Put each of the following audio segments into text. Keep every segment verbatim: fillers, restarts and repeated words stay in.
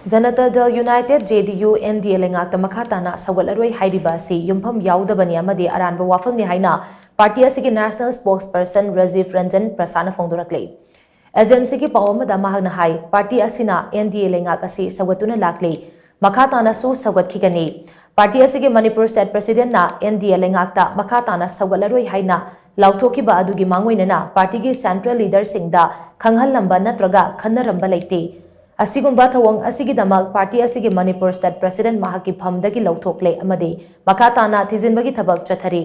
ꯖꯅꯇꯥ ꯗꯜ United, J D U, and D A ꯂꯩꯉꯥꯛꯇ ꯃꯈꯥ ꯇꯥꯅ ꯁꯧꯒꯠꯂꯔꯣꯏ ꯍꯥꯏꯔꯤꯕ ꯑꯁꯤ ꯌꯨꯝꯐꯝ ꯌꯥꯎꯗꯕꯅꯤ ꯑꯃꯗꯤ ꯑꯔꯥꯟꯕ ꯋꯥꯐꯝꯅꯤ ꯍꯥꯏꯅ ꯄꯥꯔꯇꯤ ꯑꯁꯤꯒꯤ ꯅꯦꯁꯅꯦꯜ ꯁ꯭ꯄꯣꯛꯁꯄꯔꯁꯟ ꯔꯥꯖꯤꯕ ꯔꯟꯖꯟ ꯄ꯭ꯔꯁꯥꯗꯅ ꯐꯣꯡꯗꯣꯔꯛꯂꯤ꯫ ꯑꯦꯖꯦꯟꯁꯤꯒꯤ ꯄꯥꯎ ꯑꯃꯗ ꯃꯍꯥꯛꯅ ꯍꯥꯏ, ꯄꯥꯔꯇꯤ ꯑꯁꯤꯅ ꯑꯦꯟ ꯗꯤ ꯑꯦ ꯂꯩꯉꯥꯛ ꯑꯁꯤ ꯁꯧꯒꯠꯇꯨꯅ ꯂꯥꯛꯂꯤ, ꯃꯈꯥ ꯇꯥꯅꯁꯨ ꯁꯧꯒꯠꯈꯤꯒꯅꯤ꯫ ꯄꯥꯔꯇꯤ ꯑꯁꯤꯒꯤ Manipur state ꯄ꯭ꯔꯁꯤꯗꯦꯟꯠꯅ and D A ꯂꯩꯉꯥꯛꯇ ꯃꯈꯥ ꯇꯥꯅ ꯁꯧꯒꯠꯂꯔꯣꯏ ꯍꯥꯏꯅ ꯂꯥꯎꯊꯣꯛꯈꯤꯕ ꯑꯗꯨꯒꯤ ꯃꯥꯡꯑꯣꯏꯅꯅ ꯄꯥꯔꯇꯤꯒꯤ ꯁꯦꯟꯇ꯭ꯔꯦꯜ ꯂꯤꯗꯔꯁꯤꯡꯗ ꯈꯪꯍꯜꯂꯝꯕ ꯅꯠꯇ꯭ꯔꯒ ꯈꯟꯅꯔꯝꯕ ꯂꯩꯇꯦ꯫ ꯑꯁꯤꯒꯨꯝꯕ ꯊꯧꯑꯣꯡ ꯑꯁꯤꯒꯤꯗꯃꯛ ꯄꯥꯔꯇꯤ ꯑꯁꯤꯒꯤ ꯃꯅꯤꯄꯨꯔ ꯁ꯭ꯇꯦꯠ ꯄ꯭ꯔꯁꯤꯗꯦꯟꯠ ꯃꯍꯥꯛꯀꯤ ꯐꯝꯗꯒꯤ ꯂꯧꯊꯣꯛꯂꯦ ꯑꯃꯗꯤ ꯃꯈꯥ ꯇꯥꯅ ꯊꯤꯖꯤꯟꯕꯒꯤ ꯊꯕꯛ ꯆꯠꯊꯔꯤ꯫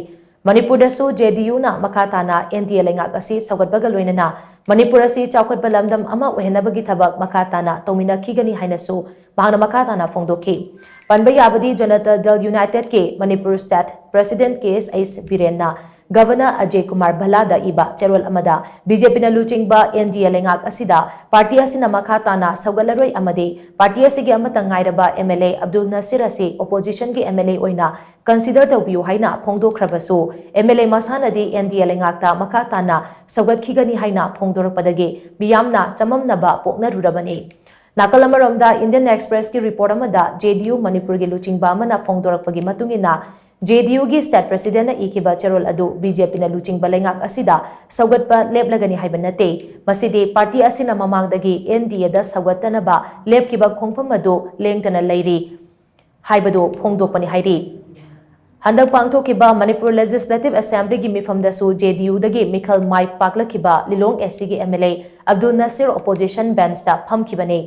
ꯃꯅꯤꯄꯨꯔꯗꯁꯨ ꯖꯦ ꯗꯤ ꯌꯨꯅ ꯃꯈꯥ ꯇꯥꯅ ꯑꯦꯟ ꯗꯤ ꯑꯦ ꯂꯩꯉꯥꯛ ꯑꯁꯤ ꯁꯧꯒꯠꯄꯒ ꯂꯣꯏꯅꯅ ꯃꯅꯤꯄꯨꯔ ꯑꯁꯤ ꯆꯥꯎꯈꯠꯄ ꯂꯝꯗꯝ ꯑꯃ ꯑꯣꯏꯍꯟꯅꯕꯒꯤ ꯊꯕꯛ ꯃꯈꯥ ꯇꯥꯅ ꯇꯧꯃꯤꯟꯅꯈꯤꯒꯅꯤ ꯍꯥꯏꯅꯁꯨ ꯃꯍꯥꯛꯅ ꯃꯈꯥ ꯇꯥꯅ ꯐꯣꯡꯗꯣꯛꯈꯤ꯫ ꯄꯟꯕ ꯌꯥꯕꯗꯤ, ꯖꯅꯇꯥ ꯗꯜ ꯌꯨꯅꯥꯏꯇꯦꯗꯀꯤ ꯃꯅꯤꯄꯨꯔ ꯁ꯭ꯇꯦꯠ ꯄ꯭ꯔꯁꯤꯗꯦꯟꯠ ꯀꯦ ꯑꯦꯁ ꯑꯩꯆ ꯕꯤꯔꯦꯟꯅ ꯒꯚꯔꯅꯔ ꯑꯖꯌ ꯀꯨꯃꯥꯔ ꯚꯜꯂꯥꯗ ꯏꯕ ꯆꯦꯔꯣꯜ ꯑꯃꯗ ꯕꯤ ꯖꯦ ꯄꯤꯅ ꯂꯨꯆꯤꯡꯕ ꯑꯦꯟ ꯗꯤ ꯑꯦ ꯂꯩꯉꯥꯛ ꯑꯁꯤꯗ ꯄꯥꯔꯇꯤ ꯑꯁꯤꯅ ꯃꯈꯥ ꯇꯥꯅ ꯁꯧꯒꯠꯂꯔꯣꯏ ꯑꯃꯗꯤ ꯄꯥꯔꯇꯤ ꯑꯁꯤꯒꯤ ꯑꯃꯠꯇ ꯉꯥꯏꯔꯕ M L A Abdul Nasir ꯑꯁꯤ ꯑꯣꯄꯣꯖꯤꯁꯟꯒꯤ ꯑꯦꯝ ꯑꯦꯜ ꯑꯦ ꯑꯣꯏꯅ ꯀꯟꯁꯤꯗꯔ ꯇꯧꯕꯤꯌꯨ ꯍꯥꯏꯅ ꯐꯣꯡꯗꯣꯛꯈ꯭ꯔꯕꯁꯨ, ꯑꯦꯝ ꯑꯦꯜ ꯑꯦ ꯃꯁꯥꯅꯗꯤ ꯑꯦꯟ ꯗꯤ ꯑꯦ ꯂꯩꯉꯥꯛꯇ ꯃꯈꯥ ꯇꯥꯅ ꯁꯧꯒꯠꯈꯤꯒꯅꯤ ꯍꯥꯏꯅ ꯐꯣꯡꯗꯣꯔꯛꯄꯗꯒꯤ ꯃꯤꯌꯥꯝꯅ ꯆꯃꯝꯅꯕ ꯄꯣꯛꯅꯔꯨꯔꯕꯅꯤ꯫ ꯅꯥꯀꯜ ꯑꯃꯔꯣꯝꯗ, ꯏꯟꯗꯤꯌꯟ ꯑꯦꯛꯁꯄ꯭ꯔꯦꯁꯀꯤ ꯔꯤꯄꯣꯔꯠ ꯑꯃꯗ ꯖꯦ ꯗꯤ ꯌꯨ ꯃꯅꯤꯄꯨꯔꯒꯤ ꯂꯨꯆꯤꯡꯕ ꯑꯃꯅ ꯐꯣꯡꯗꯣꯔꯛꯄꯒꯤ ꯃꯇꯨꯡ ꯏꯟꯅ, ꯖꯦ ꯗꯤ ꯌꯨꯒꯤ ꯁ꯭ꯇꯦꯠ ꯄ꯭ꯔꯁꯤꯗꯦꯟꯠꯅ ꯏꯈꯤꯕ ꯆꯦꯔꯣꯜ ꯑꯗꯨ ꯕꯤ ꯖꯦ ꯄꯤꯅ ꯂꯨꯆꯤꯡꯕ ꯂꯩꯉꯥꯛ ꯑꯁꯤꯗ ꯁꯧꯒꯠꯄ ꯂꯦꯞꯂꯒꯅꯤ ꯍꯥꯏꯕ ꯅꯠꯇꯦ꯫ ꯃꯁꯤꯗꯤ ꯄꯥꯔꯇꯤ ꯑꯁꯤꯅ ꯃꯃꯥꯡꯗꯒꯤ ꯑꯦꯟ ꯗꯤ ꯑꯦꯗ ꯁꯧꯒꯠꯇꯅꯕ ꯂꯦꯞꯈꯤꯕ ꯈꯣꯡꯐꯝ ꯑꯗꯨ ꯂꯦꯡꯗꯅ ꯂꯩꯔꯤ ꯍꯥꯏꯕꯗꯨ ꯐꯣꯡꯗꯣꯛꯄꯅꯤ ꯍꯥꯏꯔꯤ꯫ ꯍꯟꯗꯛ ꯄꯥꯡꯊꯣꯛꯈꯤꯕ ꯃꯅꯤꯄꯨꯔ ꯂꯦꯖꯤꯁꯂꯦꯇꯤꯚ ꯑꯦꯁꯦꯝꯕ꯭ꯂꯤꯒꯤ ꯃꯤꯐꯝꯗꯁꯨ ꯖꯦ ꯗꯤ ꯌꯨꯗꯒꯤ ꯃꯤꯈꯜ ꯃꯥꯏ ꯄꯥꯛꯂꯛꯈꯤꯕ ꯂꯤꯂꯣꯡ ꯑꯦ ꯁꯤꯒꯤ M L A Abdul Nasir opposition ꯕꯦꯟꯁꯇ ꯐꯝꯈꯤꯕꯅꯤ꯫